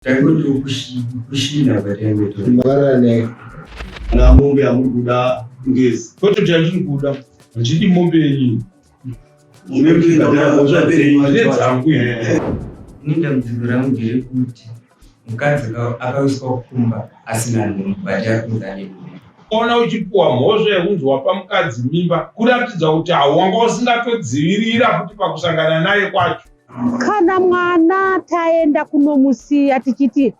Taingoti kushinha kwataingoita. Makarara naye. Kana mombe yamuri kuda ngezi. Kwete kuti yandiri kuda. Handidi mombe yenyu. Ndedzangu ini. Ini dambudziko rangu nderekuti mukadzi akaiswa kumba asina nhumbu but ari kunzi ane nhumbu. Ona uchipuwa mhosva yekunzi wapa mukadzi mimba kuratidza kuti hauwanga usingatodzivirira futi pakusangana naye kwacho. Kana mwana taenda kunomusiya tichiti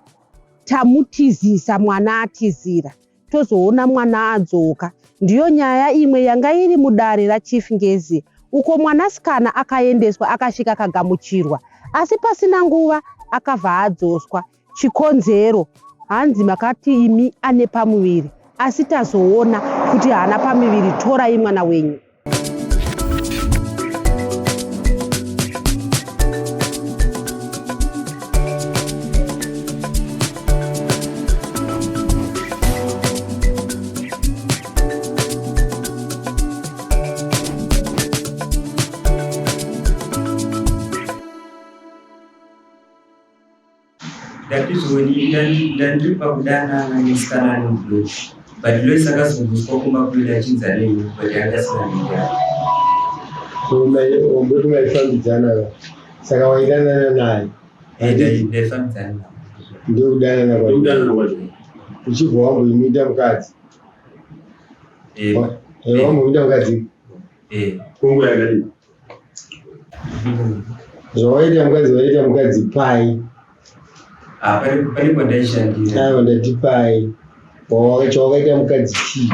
tamutizisa mwana atizira tozoona mwana adzoka. Ndiyo nyaya imwe yanga iri mudare raChief Ngezi uko mwanasikana akaendeswa akasvika akagamuchirwa asi pasina nguva akabva adzoswa. Chikonzero hanzi makati imi ane pamuviri asi tazoona kuti haana pamuviri torai mwana wenyu. Ndatizvoni ndandiri pakudanana nemusikana anonzi Lois but Lois akazobviswa kumba kwedu achinzi ane nhumbu but anga asina nhumbu yake. Omboti maifambidzana saka waidanana naye? Eh, ndaifambidzana naye. Ndokudanana kwacho. Ndokudanana kwacho. Uchibva wamboimuita mukadzi? Eh. Eh, wambomuita mukadzi? Eh. Kongo yakadii? Zvawaita mukadzi waita mukadzi pai? Ah, pane pandaishandira. Aiwa ndati pai. Chawakaita mukadzi chii?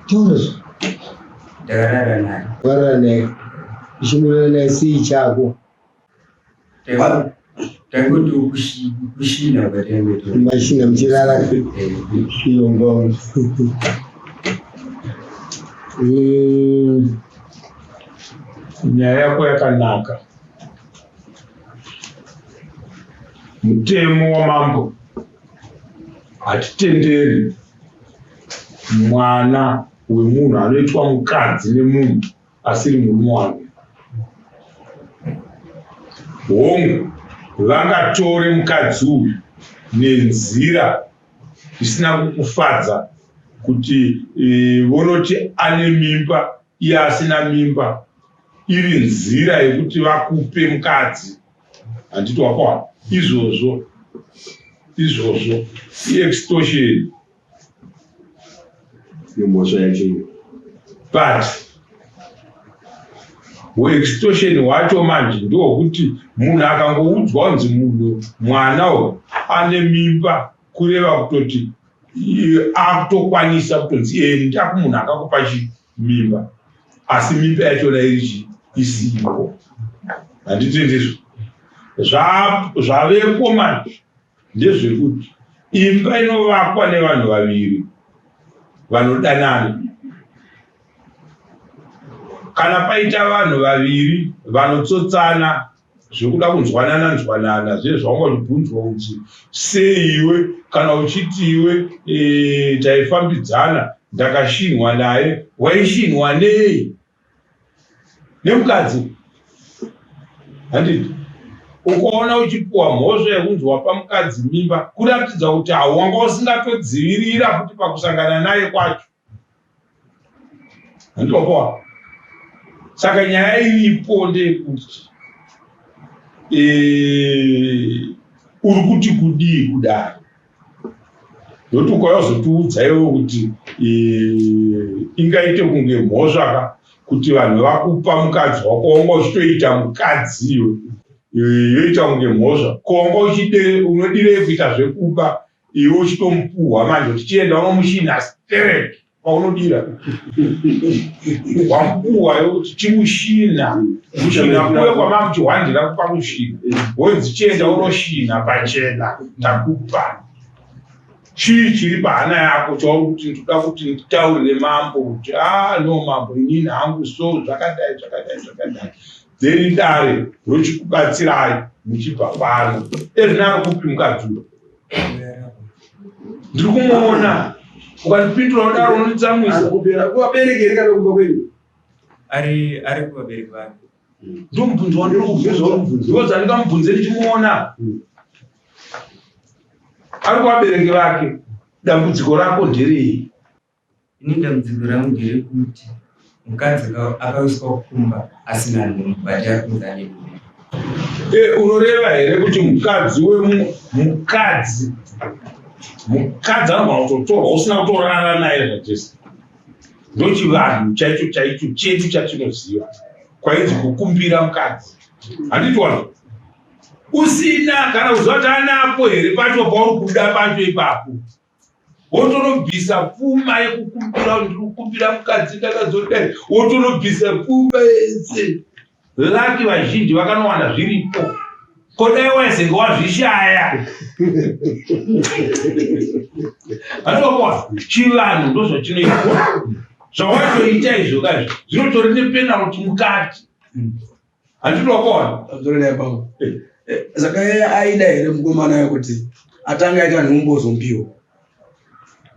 Taura zve. Ndakarara naye. Wakarara naye. Uchimurara naye sei chako? Taingoti kushinha kwataingoita. Mashina muchirara iyo mbongo. Nyaya yako yakanaka. Mutemo wamambo hatitenderi mwana wemunhu anoitwa mukadzi nemunhu asiri murume wake. Hongu, vangatore mukadzi uyu nenzira isina kukufadza kuti e, vonoti ane mimba iye asina mimba iri nzira yekuti vakupe mukadzi handiti wakwana izvozvo izvozvo iextortion Nemhosva yacho iyo. But huextortion hwacho manje ndohwekuti munhu akangoudzwa kunzi munhu mwana uyu ane mimba kureva kutoti akutokwanisa kutonzi enda kumunhu akakupa chi mimba asi mimba yachona iri chi isipo handiti ndizvo zvavepo manje ndezvekuti imba inovakwa nevanhu vaviri vanodanana. Kana paita vanhu vaviri vanotsotsana zvekuda kunzwanana nzwanana zve zvawanga uchibvunzwa kuti sei iwe kana uchiti iwe e, taifambidzana ndakashinhwa naye waishinhwa nei nemukadzi handiti ukaona uchipuwa mhosva yekunzi wapa mukadzi mimba kuratidza kuti hauwanga usingatodzivirira futi pakusangana naye kwacho handiti wapawa saka nyaya iripo ndeyekuti e, uri kuti kudii kudaro Ndokuti ukauya kuzotiudza iwe kuti ingaite kunge mhosva ka kuti vanhu vakupa mukadzi wako wanga uchitoita mukadzi iwe yoita kunge mhosva ko wanga uchide unodirei kuita zvekuba iwe uchitomupuhwa manje kuti chienda unomushina stereki paunodira wamupuhwa iwe kuti chimushina kushina kuye kwamamuchihwandira kupa kushina wonzi chienda unoshina pachena takupa chii chiri pahana yako chauri kuti ndoda kuti nditaurire mambo kuti ah no mambo inini hangu so zvakadai zvakadai zvakadai then dare rochikubatsirai muchibva pano ezvino ari kupi mukadzi uyo ndiri kumuona ukandipindura kudaro unonditsamwisa Kuvabereki here kana kumba kwenyu? Ari ari kuvabereki vake. Ndomubvunzo wandiri kubvunza because handingamubvunze ndichimuona. Ari kuvabereki vake. Dambudziko rako nderei? Ini dambudziko rangu nderekuti mukadzi akaiswa kumba asina nhumbu but ari kunzi ane nhumbu. Eh, unoreva here kuti mukadzi wemukadzi mukadzi anogona kutotorwa usina kutorara naye zvachese? Ndochivanhu chaicho chaicho chedu chatinoziva kwainzi kukumbira mukadzi, handiti wazvo usina kana kuziva kuti anapo here pacho pauri kuda pacho ipapo, wotonobvisa pfuma yekukumbira, ndiri kukumbira mukadzi ndakazodai, wotonobvisa pfuma yese. Laki vazhinji vakanowana zviripo, ko dai waizenge wazvishaya. Hatiwakuwa chivanhu ndozvachinoitwa, zvawatoita izvo kaizvo zvinotori nepenalty mukati, handiti wakuona? Saka iye aida here mukomana yekuti atanga aita nhumbu ozombiwa?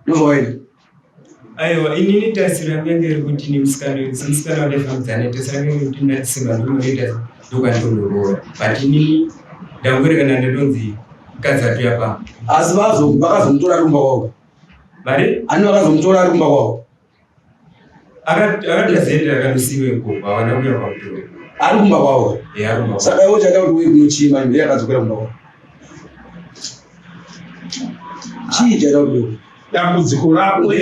Ndozvawaida? Aiwa, inini tasiro yangu yange iri kuti nemusikana, semusikana wandaifambidzana, tasiro yangu yange kuti ndatisimba ndonoita ndokandondoroora, but inini ndangoerekana ndandonzi mukadzi atoya pamba. Asi vakazomutora ari kumba kwavo? Vari Ani vakazomutora ari kumba kwavo? Akatozoendera akandosiiwa ikoko, havana kuuya pamutora. Ari kumba kwavo? Ari kumba. Saka iwe chaita kuti uye kunochima, iye akadzokera kumba kwavo, chii chaita kuti uye? Dambudziko rako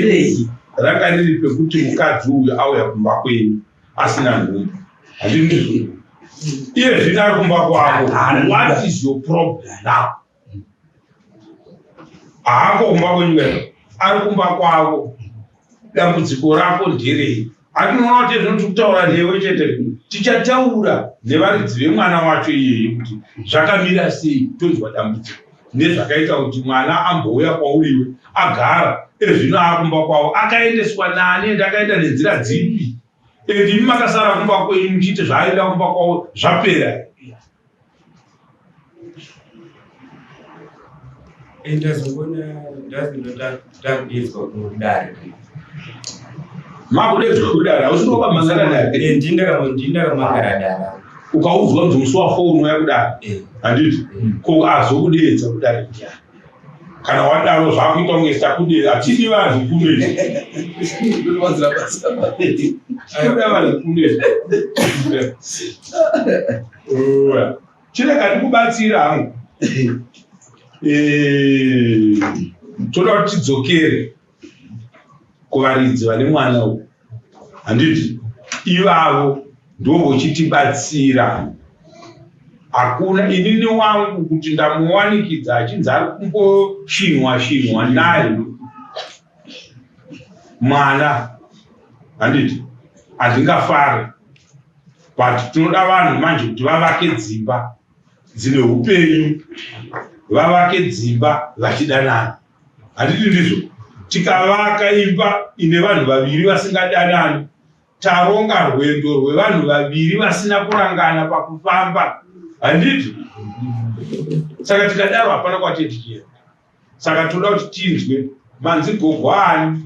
ranga riri pekuti mukadzi uyu auya kumba kwenyu asina nhumbu, handiti ndizvo? Iye zvino ari kumba kwavo. What is your problem now? Haako kumba kwenyu kaiko, ari kumba kwavo. Dambudziko rako nderei? Hatinoona kuti zvino tiri kutaura newe chete, tichataura nevaridzi vemwana wacho iyeye kuti zvakamira sei, tonzwa dambudziko nezvakaita kuti mwana ambouya kwauriwe agara ezvino akumba kwavo. Akaendeswa nani ende akaenda nenzira dzipi? And imi makasara kumba kwenyu muchiiti zvaaenda kumba kwavo zvapera? Ndazongona ndazondotakudedzwa kudare. Makudedzwa kudare, hausina wakamhangara dare? Ndindakamhangara dare. Ukaudzwa kunzi musi wa4 unouya kudare, handiti? Ko azokudedza kudare ndiani? Kana wadaro zvakuita kunge takudedza. Hatidi vanhu kuno izvi, tinoda vanhu kuno izvi. Chirega ndikubatsira hangu. Toda kuti tidzokere kuvaridzi vane mwana uyu, handiti? Ivavo ndo vochitibatsira. Hakuna inini wangu kuti ndamuwanikidza achinzi ari kumboshinwa shinwa naye mwana, handiti? Handingafari, but tinoda vanhu manje kuti vavake dzimba dzine upenyu, vavake dzimba vachidanana, handiti ndizvo? Tikavaka imba ine vanhu vaviri vasingadanani, taronga rwendo rwevanhu vaviri vasina kurangana pakufamba, handiti? Saka tikadaro hapana kwatee tichienda. Saka toda kuti tinzwe manzi gogo ani.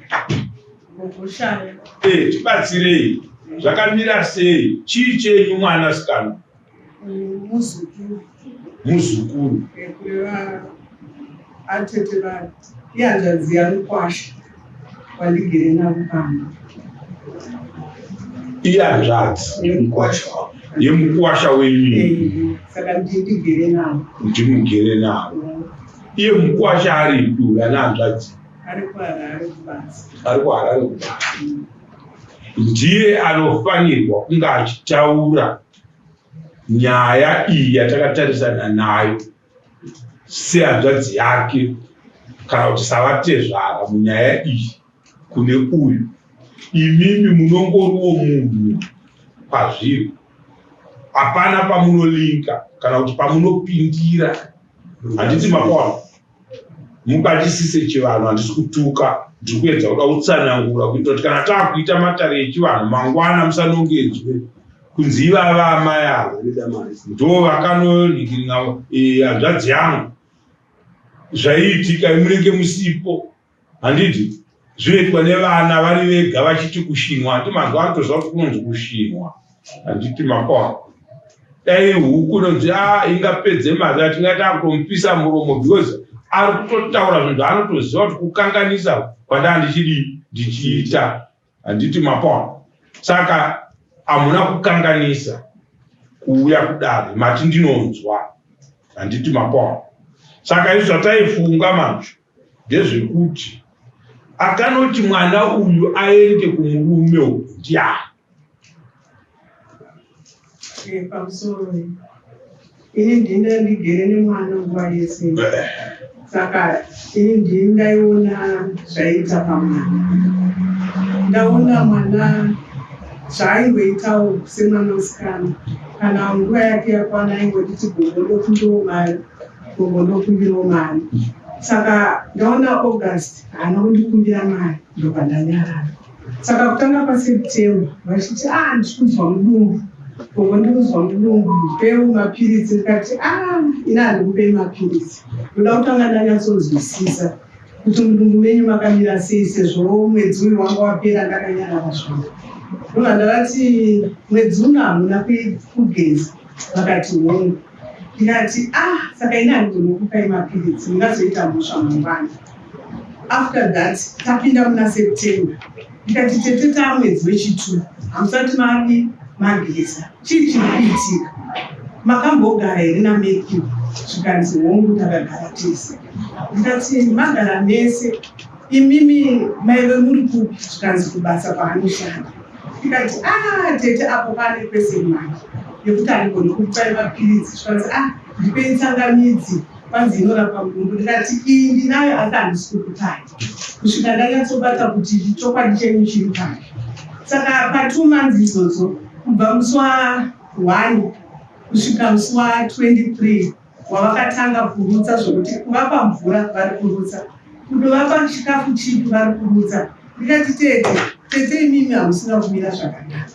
Tibatsirei, zvakamira sei? Chii chenyu mwana sikana? Muzukuru. Muzukuru. Kureva atete vanhu, ihanzvadzi yamukwasha wandigere navo pamba. Ihanzvadzi yemukwasha. Yemukwasha wenyu. Saka ndindigere navo. Ndimugere navo. Iye mukwasha aripi uyu ane hanzvadzi? Ari kuHarare kubasa. Ari kuHarare kubasa. Ndiye anofanirwa kunge achitaura nyaya iyi yatakatarisana nayo sehanzvadzi yake kana kuti savatezvara munyaya iyi kune uyu. Imimi munongoriwo munhu pazviri, hapana pamunolinka kana kuti pamunopindira, handiti makaona? Mubatisise chivanhu, handisi kutuka, ndiri kuedza kuda kutsanangura kuitira kuti kana taakuita matare echivanhu mangwana musanongedzwe kunzi ivava amai ava ndo vakanonhikiringa hanzvadzi yangu. Zvaiitika munenge musipo, handiti? Zvinoitwa nevana vari vega vachiti kushinwa, handi? Mazuva anotoziva kuti kunonzi kushinwa, handiti makaona? Dai huku inonzi a ingapedze mazai, tinga takutomupisa muromo because ari kutotaura zvinhu zvaanotoziva kuti kukanganisa kwandaa ndichidii ndichiita. Handiti mapaona? Saka hamuna kukanganisa kuuya kudare, mati ndinonzwa. Handiti mapaona? Saka izvi zvataifunga manje ndezvekuti akanoti mwana uyu aende kumurume uyu ndiani? Pamusoro ini ndinda ndigere nemwana nguva yese, saka ini ndini ndaiona zvaiita pamwana. Ndaona mwana zvaaingoitawo semwana musikana, kana nguva yake yakwana aingonditi gogo ndokumbirawo mari, gogo ndokumbirawo mari. Saka ndaona August haana kundikumbira mari, ndobva ndanyarara. Saka kutanga kwaSeptember vachiti ah ndiri kunzwa mudumbu, gogo ndiri kunzwa mudumbu, ndipewo mapiritsi. Ndikati ah ini handikupei mapiritsi, ndoda kutanga ndanyatsonzwisisa kuti mudumbu menyu makamira sei sezvo mwedzi uyu wanga wapera ndakanyarara zvangu. Ndobva ndavati mwedzi uno hamuna kugeza, vakati hongu. Ndikati ah saka ini handigoni kukupai mapiritsi, ndingazoita mhosva mangwana. After that tapinda muna September, ndikati tete taamwedzi wechitu hamusati madi mageza, chii chiri kuitika? Makambogara here naMatthew? Zvikanzi hongu takagara tese. Ndikati magara mese imimi maive muri kupi? Zvikanzi kubasa kwaanoshanda. Ndikati ah tete apo pane question mark yekuti handigoni kukupai mapiritsi. Zvikanzi ah ndipei tsangamidzi kwanzi inorapa mudumbu. Ndikati iyi ndinayo asi handisi kukupai kusvika ndanyatsobata kuti chokwadi chenyu chiri papi. Saka pa 2 months idzodzo kubva musi wa 1 kusvika musi wa 23 wavakatanga kurutsa zvokuti kuvapa mvura vari kurutsa, kudovapa chikafu chipi vari kurutsa. Ndikati tete, tete imimi hamusina kumira zvakanaka,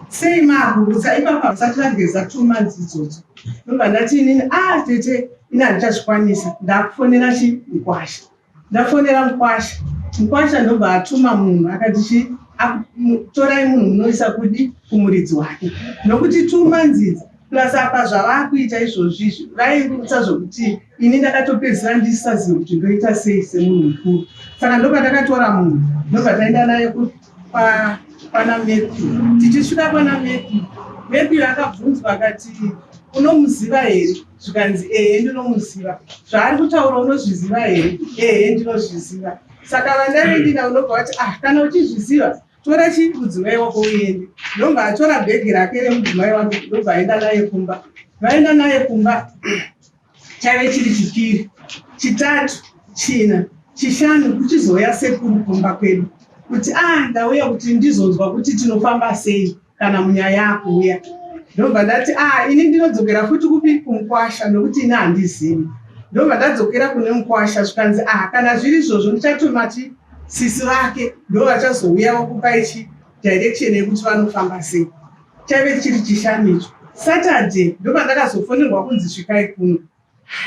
sei maakurutsa ipapa vasati vageza 2 months idzodzo? Ndobva ndati inini ah tete ini handichazvikwanisa, ndakufonera chi mukwasha. Ndafonera mukwasha, mukwasha ndobva atuma munhu akati chi torai munhu munoisa kudi kumuridzi wake, nokuti 2 months idzi plus apa zvavakuita izvozvi izvi vairutsa zvokuti ini ndakatopedzisira ndisisazive kuti ndoita sei semunhu mukuru. Saka ndobva ndakatora munhu ndobva taenda naye kwana Matthew. Tichisvika kwana Matthew, Matthew akabvunzwa akati unomuziva here? Zvikanzi ehe ndinomuziva. Zvaari kutaura unozviziva here? Ehe ndinozviziva. Saka vandaive ndina unobva wati ah kana uchizviziva tora chi mudzimai wako uende. Ndobva atora bhegi rake remudzimai wake ndobva aenda naye kumba. Vaenda naye kumba chaive chiri chipiri, chitatu, china, chishanu kuchizouya sekuru kumba kwedu kuti ah ndauya kuti ndizonzwa kuti tinofamba sei kana munyaya yakuuya. Ndobva ndati ah ini ndinodzokera futi kupi kumukwasha nokuti ini handizivi. Ndobva ndadzokera kune mukwasha zvikanzi ah kana zviri izvozvo ndichatuma chi sisi vake ndo vachazouya vokupa ichi direction yekuti vanofamba sei. Chaive chiri chishanu icho. Saturday ndopandakazofonerwa kunzi svikai kuno.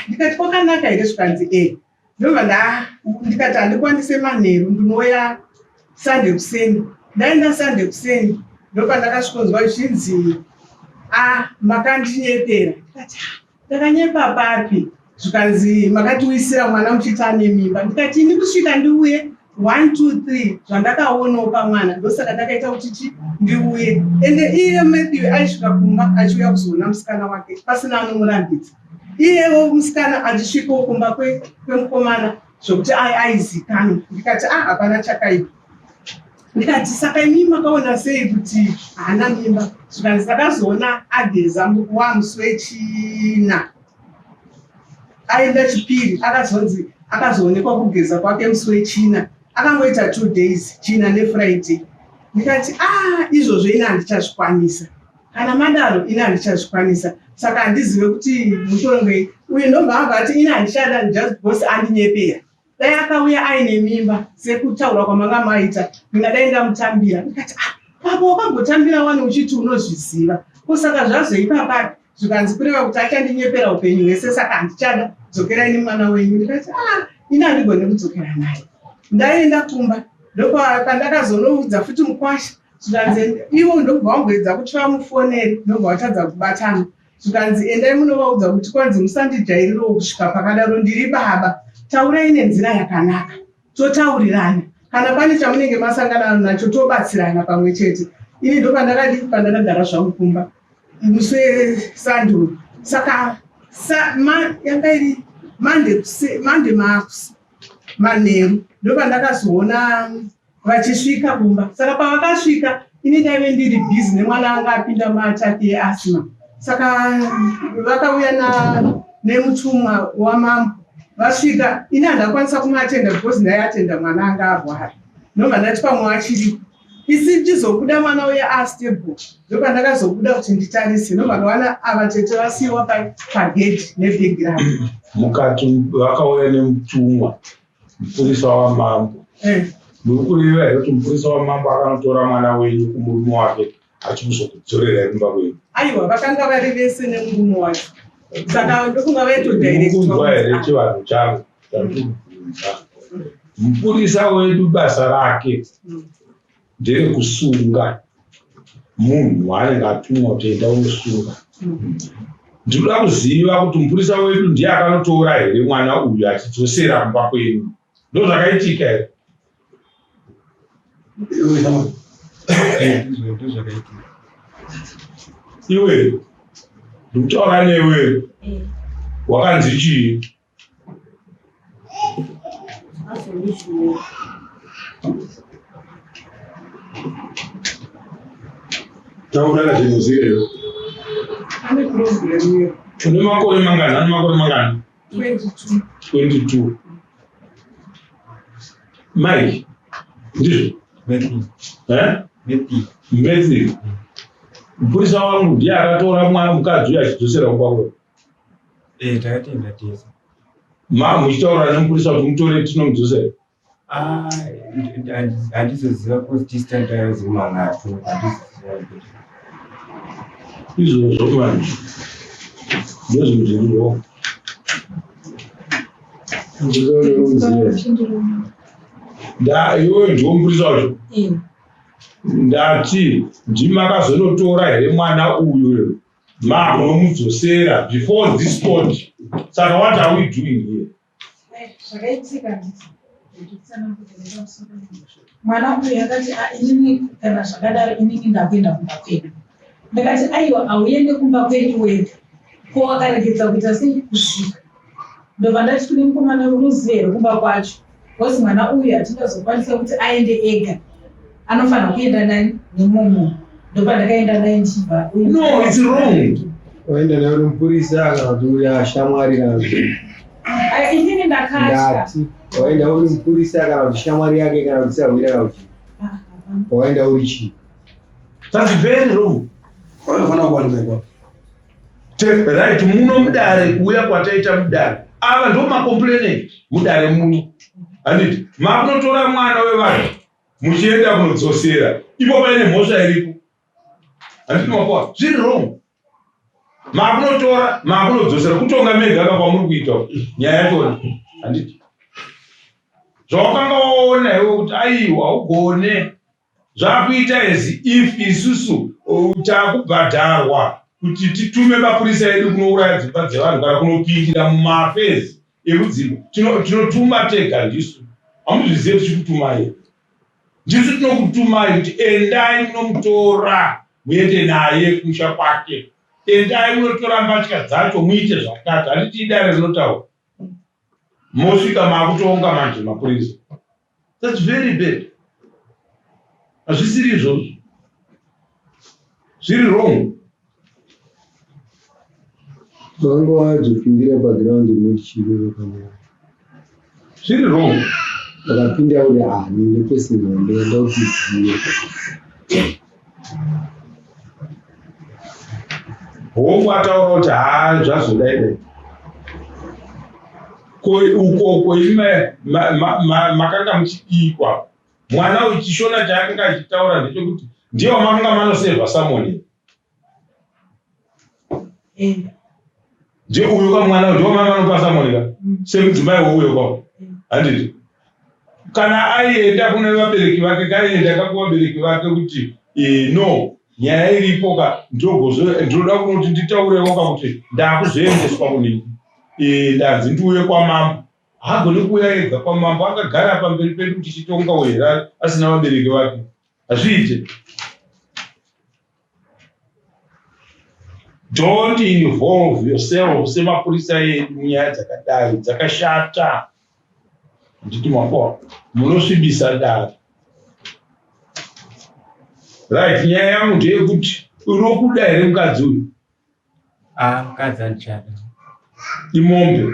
Ndikati kwakanaka here zvikanzi eh. Ndobva nda ndikati handikwanise manheru ndinouya Sunday kuseni. Ndaenda Sunday kuseni ndopandakasvikonzwa zvichinzi ah makandinyepera. Ndikati ah ndakanyepa papi? Zvikanzi makatiwisira mwana muchiti ane mimba. Ndikati ini kusvika ndiuye 1 2 3 zvandakaonawo pamwana ndosaka ndakaita kuti chi ndiuye. Ende iye Matthew aisvika kumba achiuya kuzoona musikana wake pasina anomurambidza. Iyewo musikana achisvikawo kumba kwemukomana zvokuti aizikanwa. Ndikati ah hapana chakaipa. Ndikati saka imi makaona sei kuti haana mimba? Zvikanzi takazoona ageza wamusi wechina aenda chipiri, akazonzi akazoonekwa kugeza kwake musi wechina, akangoita 2 days china neFriday. Ndikati ah izvozvo ini handichazvikwanisa, kana madaro ini handichazvikwanisa, saka handizive kuti mushongei uyu. Ndobva abva ati ini handichada just because andinyepera. Dai akauya aine mimba sekutaura kwamanga maita ndingadai ndamutambira. Ndikati ah papa wakambotambira wani uchiti unozviziva, ko saka zvazoipa papi? Zvikanzi kureva kuti achandinyepera upenyu hwese, saka handichada, dzokerai nemwana wenyu. Ndikati ah ini handigone kudzokera naye. Ndaenda kumba ndopandakazonoudza futi mukwasha, zvikanzi ivo ndobva wamboedza kuti vamufonere, ndobva vatadza kubatana. Zvikanzi endai munovaudza kuti kwanzi musandijairirewo kusvika pakadaro, ndiri baba, taurai nenzira yakanaka, totaurirana. Kana pane chamunenge masangana nacho tobatsirana pamwe chete. Ini ndopandakadi pandakagara zvangu kumba musi weSunday uyu. Saka sa, ma, yanga iri Monday, Monday manheru ndopandakazoona vachisvika kumba. Saka pavakasvika ini ndaive ndiri busy nemwana anga apinda muattack yeasthma. Saka vakauya nemutumwa wamambo. Vasvika ini handakwanisa kumuatenda because ndaiatenda mwana anga arwara, ndobva ndati pamwe achiripo. Isi ndichizobuda mwana uya astable, ndopandakazobuda kuti nditarise, ndobva ndawana ava tete vasiyiwa pagedhi nebhegi ravo. Mukati vakauya nemutumwa mupurisa wamambo. Muri kureva here kuti mupurisa wamambo akanotora mwana wenyu kumurume wake achikuzokudzorera kumba kwenyu? Aiwa, vakanga vari vese nemurume wacho, saka ndofunga vaitodirectkunzwa here chivanhu changu chandikubvunza? Mupurisa wedu basa rake nderekusunga munhu waanenge atumwa kuti enda unosunga. Ndinoda kuziva kuti mupurisa wedu ndiye akanotora here mwana uyu achidzosera kumba kwenyu? Ndozvakaitika here? Iwe ndikutaura newe, wakanzi chii? Taura kazvinoziva. Une makore mangani? Ane makore mangani? 22. 22. Mike, ndizvo? Eh? Matthew. Mupurisa wangu ndiye akatora mwana mukadzi uyu achidzosera kumba kwedu. Eh, takatenda tese. Ma muchitaura nemupurisa kuti mutore tinomudzosera. Ah, handizoziva kuti distant ayozimangatu, handizoziva kuti izvozvo manje ndozvinhu zviri wrong. Nda iwe ndiwo mupurisa wacho. Ndati ndimi makazonotora here mwana uyu makunomudzosera before this court? Saka what are we doing here? Zvakaitika nditi mwana uyu akati, inini kana zvakadaro inini ndakuenda kumba kwedu. Ndakati aiwa, hauende kumba kwenyu wega, ko wakaregedza kuita sei kusvika? Ndobva ndati kune mukomana, unoziva here kumba kwacho? Because mwana uyu hatingazokwanisa kuti aende ega, anofanira kuenda nani nemumwe. Ndobva ndakaenda naye ndichibva. No, it's wrong. Waenda naye uri mupurisa kana kuti uri shamwari kana kuti Inini ndakatya. Ndati waenda uri mupurisa kana kuti shamwari yake kana kuti sahwira kana kuti waenda uri chii? That's very wrong. Vanofanira kuwanikwa ipapo. Right, muno mudare, kuuya kwataita mudare, ava ndo macomplainant mudare muno, handiti? Makunotora mwana wevanhu muchienda kunodzosera ipo paine mhosva iripo, handiti? Mapoa zviri wrong. Makunotora makunodzosera, kutonga mega ka kwamuri kuita nyaya yachona, handiti? Zvawakanga waona iwe kuti aiwa haugone, zvakuita as if isusu takubhadharwa kuti titume mapurisa edu kunouraya dzimba dzevanhu kana kunopindira mumaaffairs ekudzimba. Tinotuma tega ndisu, hamuzvizive tichikutumai. Ndisu tinokutumai kuti endai munomutora muende naye kumusha kwake, endai munotora mbatya dzacho muite zvakati, handiti? Idare rinotaura, mosvika makutonga manje mapurisa. That's very bad. Hazvisiri izvozvo, zviri wrong. Vanga wazopindira paground rinoti chirero panyaya. Zviri wrong. Wakapinda uri ani nepesi hombe yanda kuti zive. Hongu, ataura kuti haa zvazodai dai ko ukoko imi makanga muchidikwa mwana uyu chishona chaakanga achitaura ndechekuti ndiye wamakanga manosevha samoni, ndiye uyu ka mwana uyu ndiwo mama anopa samoni ka semudzimai wouyo kwao, handiti? Kana aienda kune vabereki vake, kaienda kakuvabereki vake kuti no. Nyaya iripo ka ndinoda kunoti nditaurewo ka kuti ndakuzoendeswa kunini e, ndanzi ndiuye kwamambo. Haagone kuuya ega kwamambo akagara pamberi pedu tichitonga here asina vabereki vake. Hazviite. Don't involve yourself semapurisa edu munyaya dzakadai dzakashata. Nditi makoa munosvibisa dare. Right, nyaya yangu ndeyekuti unokuda here mukadzi uyu? Ah, mukadzi andichada. Imombe.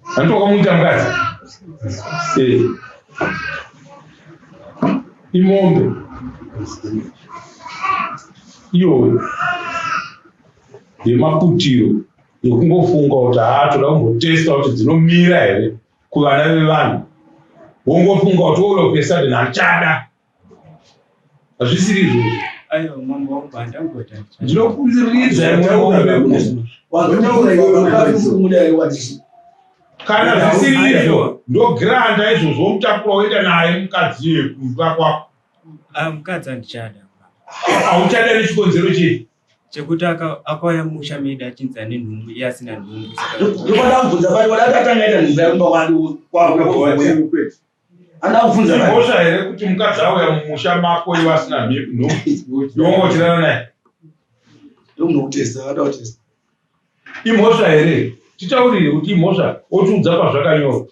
Hanti wakamuita mukadzi? Eh. Imombe. Iyoyo. Yemaputiro yekungofunga kuti haa toda kumbotesta kuti dzinomira here kuvana vevanhu. Wongofunga kuti all of a sudden handichada. Hazvisiri izvozvo. Aiwa mambo wangu handangota. Ndinokuridza kana zvisiri izvo ndogranda izvozvo womutakura woenda naye mukadzi iye kumba kwako. Ah, mukadzi handichada. Hauchada nechikonzero chei? Chekuti akauya musha medu achinzi ane nhumbu iye asina nhumbu. Ndopada kubvunza pari wada atanga aita nhumbu yakumba kwadu kwako. Anda kubvunza mhosva here kuti mukadzi auya mumusha mako iwe asina nhumbu iwe wongochirana naye? Ndomunokutesta, ada kutesta. Imhosva here? Titaurire kuti imhosva wotiudza pazvakanyorwa.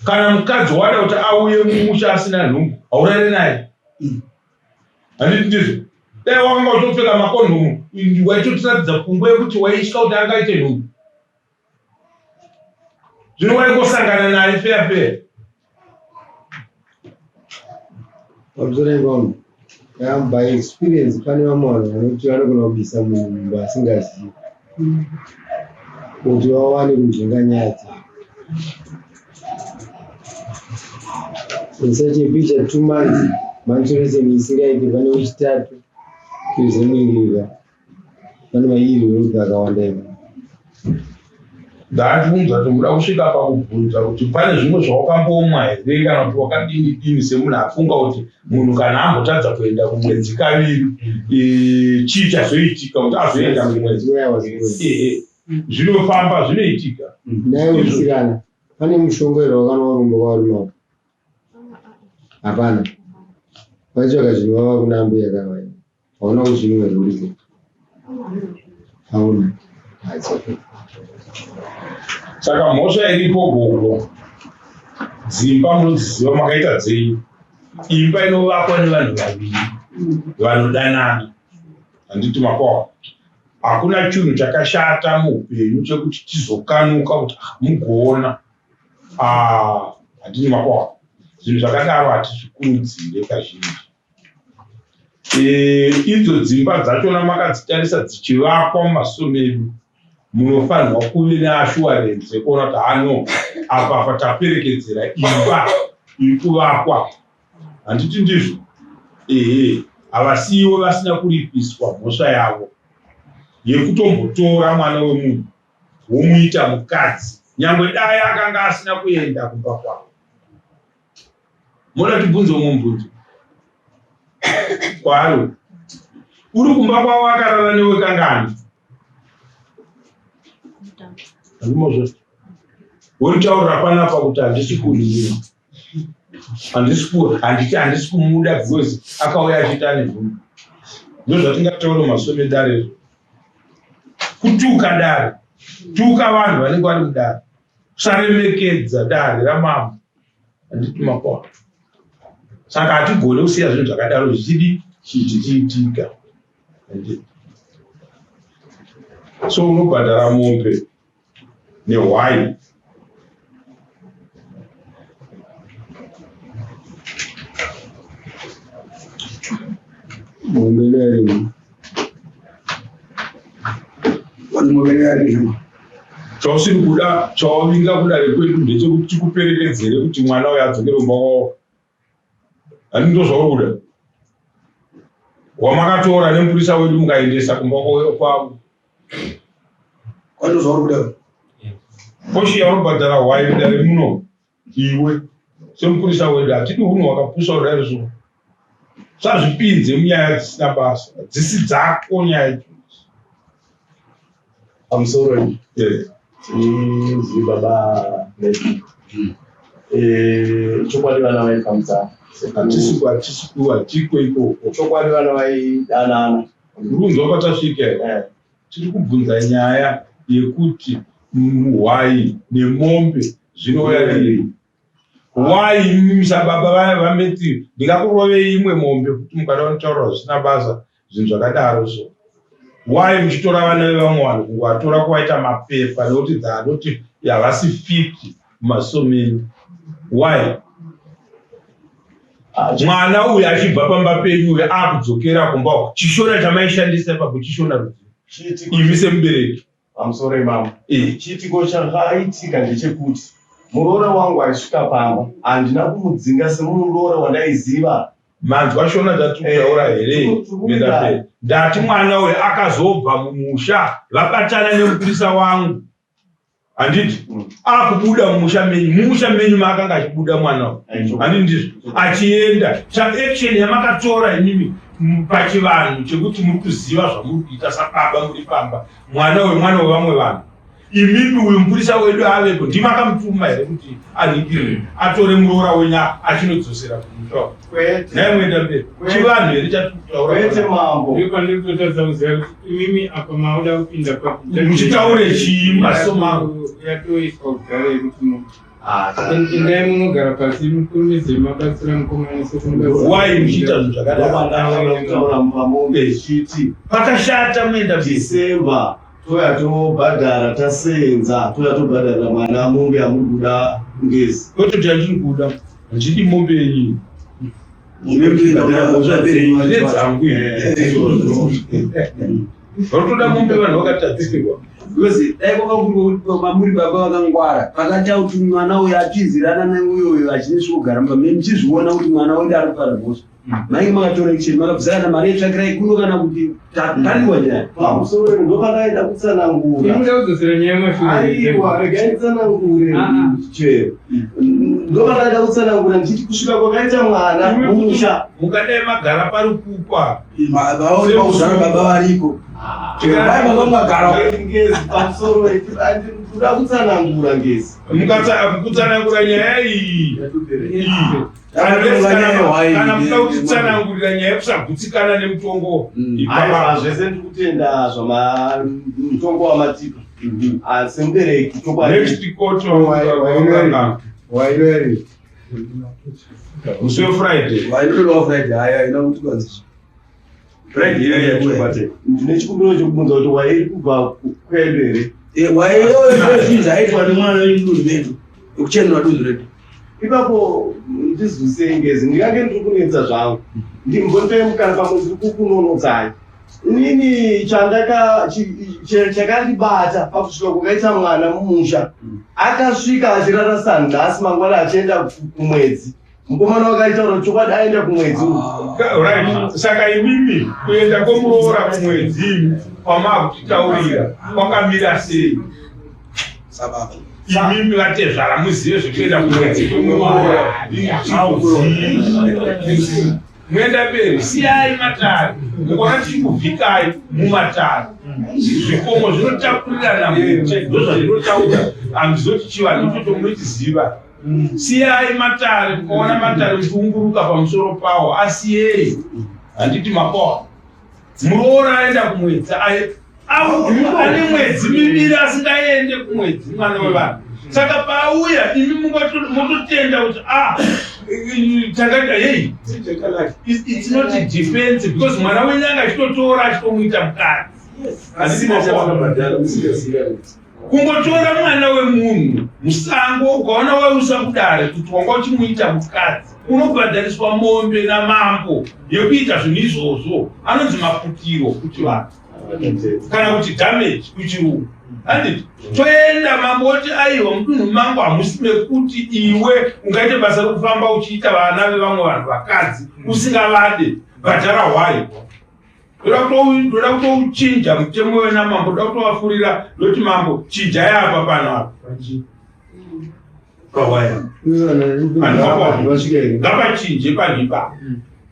Kana mukadzi wada kuti auye mumusha asina nhumbu, haurare naye. Handiti ndizvo? Dai wakanga uchitopfeka makondomu, waitotiratidza pfungwa yekuti waitya kuti angaite nhumbu. Zvino waingosangana naye feya feya. Pamusoro ipapo, by experience pane vamwe vanhu vanoti vanogona kubvisa munhu mumba asingazivi kuti vawane kunzvenga nyaya dzavo. In such a picture, 2 months manipulation isingaiti pane wechitatu kuzomirira pane mairi werudo akawanda ivo. Ndandibvunza kuti muda kusvika pakubvunza kuti pane zvimwe zvawakambomwa here kana kuti wakadini dini semunhu afunga kuti munhu kana ambotadza kuenda kumwedzi kaviri chii chazoitika kuti azoenda kumwedzi. Ehe, zvinofamba zvinoitika. Naye musikana, pane mushonga here wakanwa urombo kwauri mako? Hapana. Vaitsvaga zvinovava kuna ambuya kavai. Hauna kuzvinwa here uripo? Hauna. It's okay. Saka mhosva iripo gogo, dzimba munodziziva makaita dzenyu. Imba inovakwa nevanhu vaviri vanodanana, handiti makwawa? Hakuna chinhu chakashata muupenyu chekuti tizokanuka kuti ah, mugoona ah, handiti makwawa? Zvinhu zvakadaro hatizvikurudzire kazhinji. Idzo dzimba dzachona makadzitarisa dzichivakwa mumaso medu, munofanirwa kuve neashuwarenzi yekuona kuti hano apa apa taperekedzera imba iri kuvakwa, handiti ndizvo? Ehe, havasiyiwe vasina kuripiswa mhosva yavo yekutombotora mwana wemunhu womuita mukadzi, nyangwe dai akanga asina kuenda kumba kwavo. Moda tibvunze umwe mubvunzo kwaari uri kumba kwavo akarara newe kangani? Handimozvo woritaurira panapa kuti handisi kudii, handiti handisi kumuda because akauya achiita ane nhumbu. Ndozvatingataure mazuva medare, kutuka dare, tuka vanhu vanenge vari mudare, kusaremekedza dare ramambo, handiti makona? Saka hatigone kusiya zvinhu zvakadaro zvichidi zvichiitika. So unobhadhara mombe nehwai. Mombe neyarini? Mombe neyarini? Chausiri kuda, chawavinga kudare kwedu ndechekuti tikuperekedzere kuti mwana uyo adzokere kumba kwavo, handi ndo zvauri kuda? Wamakatora nemupurisa wedu mukaendesa kumba kwavo. Kwando zvauri kuda? Koshi yaunobhadhara hwai mudare muno iwe. Semupurisa wedu hatidi hunhu hwakapusa kudai so. Usazvipinze munyaya dzisina basa, dzisi dzako nyaya idzodzo. Pamusoro Yeah. Tinzi baba vedu. Eh, chokwadi vana vaifambidzana. Hatisi hatisi hatiko ikoko. Chokwadi vana vaidanana. Urunzwa kwatasvika here? Eh. Tiri kubvunza nyaya yekuti hwai nemombe zvinouya rini. Why imimi sababa vaya vaMatthew ndingakurovei imwe mombe kuti mukada kutaura zvisina basa zvinhu zvakadaro so why muchitora vana vevamwe vanhu kungovatora kuvaita mapepa nekuti dzaanoti havasi fiti mumaziso menyu why mwana uyu achibva pamba penyu uyu akudzokera kumba uku chishona chamaishandisa ipapo chishona rudzii imi semubereki Pamusoro imamo. Eh. Chiitiko chakaitika ndechekuti muroora wangu aisvika pamba handina kumudzinga semuroora wandaiziva. Manzwa shona dzatiri kutaura here? Eh, Kuenda Ndati mwana uyu akazobva mumusha vabatana nemupurisa wangu handiti akubuda mumusha menyu mumusha menyu maakanga achibuda mwana uyu handiti ndizvo achienda action yamakatora imimi pachivanhu chekuti muri kuziva zvamuri kuita sababa muri pamba mwana wemwana wevamwe vanhu imimi uyu mupurisa wedu avepo ndimi akamutuma here kuti anhingirire atore muroora wenyu achinodzosera kumusha naye muenda mberi chivanhu here chatiri Kwete mambo. Ndiri kutotadza kuziva kuti imimi apa mauda kupinda papi. Muchitaure chii mumaso mangu? Yatoiswa kudhara yekuti Endai munogara pasi mukurumidze mabatsira mukomana sekumubatsira. Why muchiita zvinhu zvakadaro? Kutaura mupamombe ichiti pakashata muenda December toya tobhadhara taseenza toya tobhadharira mwana mombe yamuri kuda ngezi. Kwete kuti yandiri kuda handidi mombe yenyu. Ndedzangu vanotoda mombe vanhu vakatadzirwa. Because dai kwanga kuri mamuri baba vakangwara pakati kuti mwana uyu atizirana neuyo uyo achinesi kugara mumba mimi muchizviona kuti mwana wedu ari kupara mhosva mainge makatora action makabvisana mari yetsvakirai kuno kana kuti pariwa nyaya Pamusoro ndopakaenda kutsanangura. Inoda kudzosera nyaya mashure. Aiwa, regai nditsanangure chero. Ndopakaenda kutsanangura ndichiti kusvika kwakaita mwana mumusha. Mukadai magara parukukwa. Vaone pakuzvara baba variko. Vai baba mukagara Ngezi pamusoro kuda kutsanangura ngezi. Mukatsanangura nyaya iyi. Kana muda kutitsanangurira nyaya yekusagutsikana nemutongo. Aiwa, zvese ndiri kutenda zvama mutongo wamatipa. Ah, Semubereki chokwadi. Next court waireri. Musi weFriday. Waireri Friday haya ina kuti kwanzi. Friday iyoyo yatibate. Ndine chikumbiro chekubvunza kuti wairi kubva kwedu here? Eh waireri zvinhu zvaitwa nemwana wedunhu redu. Ekuchenura dunhu redu. Ipapo ndizwisei ngezi ndingange ndiri kunetsa zvangu. Ndimbondipe mukana pamwe ndiri kukunonotsai. Inini chandaka chakandibata pakusvika kwakaita mwana mumusha. Akasvika achirara sanhasi mangwana achienda kumwedzi. Mukomana wakaitaura chokwadi aenda kumwedzi uyu. Right. Saka imimi kuenda kwomuroora kumwedzi imi kwamakutitaurira kwakamira sei? Sababa. Imimi vatezvara muzive zvekuenda kumwedzi kwemuroora. Chii? Muenda mberi, siyai matare. Mukaona tichikuvhikai mumatare. Zvikomo zvinotakurirana mhute, ndozvazvinotaura. Handizoti chivanhu ichocho munochiziva. Siyai matare, mukaona matare muchiunguruka pamusoro pawo, asiyei. Handiti makoa. Muroora aenda kumwedzi, ane mwedzi miviri asingaende kumwedzi mwana wevanhu. Saka paauya imi mototenda kuti ah takaita hey it's not a defense because mwana wenyu anga achitotora achitomuita mukadzi. Handiti makoa. Kungotora mwana wemunhu musango ukaona wausa kudare kuti wanga uchimuita mukadzi unobhadhariswa mombe namambo yekuita zvinhu izvozvo anonzi maputiro kuchivanhu kana kuti damage kuchirungu handiti toenda mambo oti aiwa mudunhu mangu hamusi mekuti iwe ungaite basa rekufamba uchiita vana vevamwe vanhu vakadzi usingavade bhadhara hwai ndoda kutouchinja mutemo wena mambo ndoda kutovafurira ndoti mambo chinjai apa pano apa. Pawaya. Ngapachinje panhipa.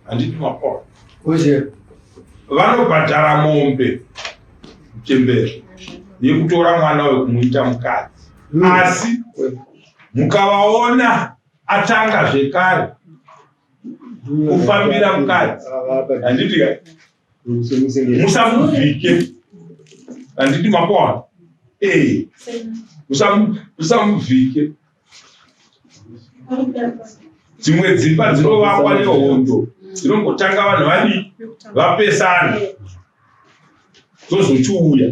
Handiti makona. Vanobhadhara mombe chembere yekutora mwana wekumuita mukadzi. Asi mukavaona atanga zvekare kufambira mukadzi handiti ka musamuvhike handiti makona ee musamuvhike dzimwe dzimba dzinovakwa nehondo dzinombotanga vanhu vadii vapesana dzozochiuya.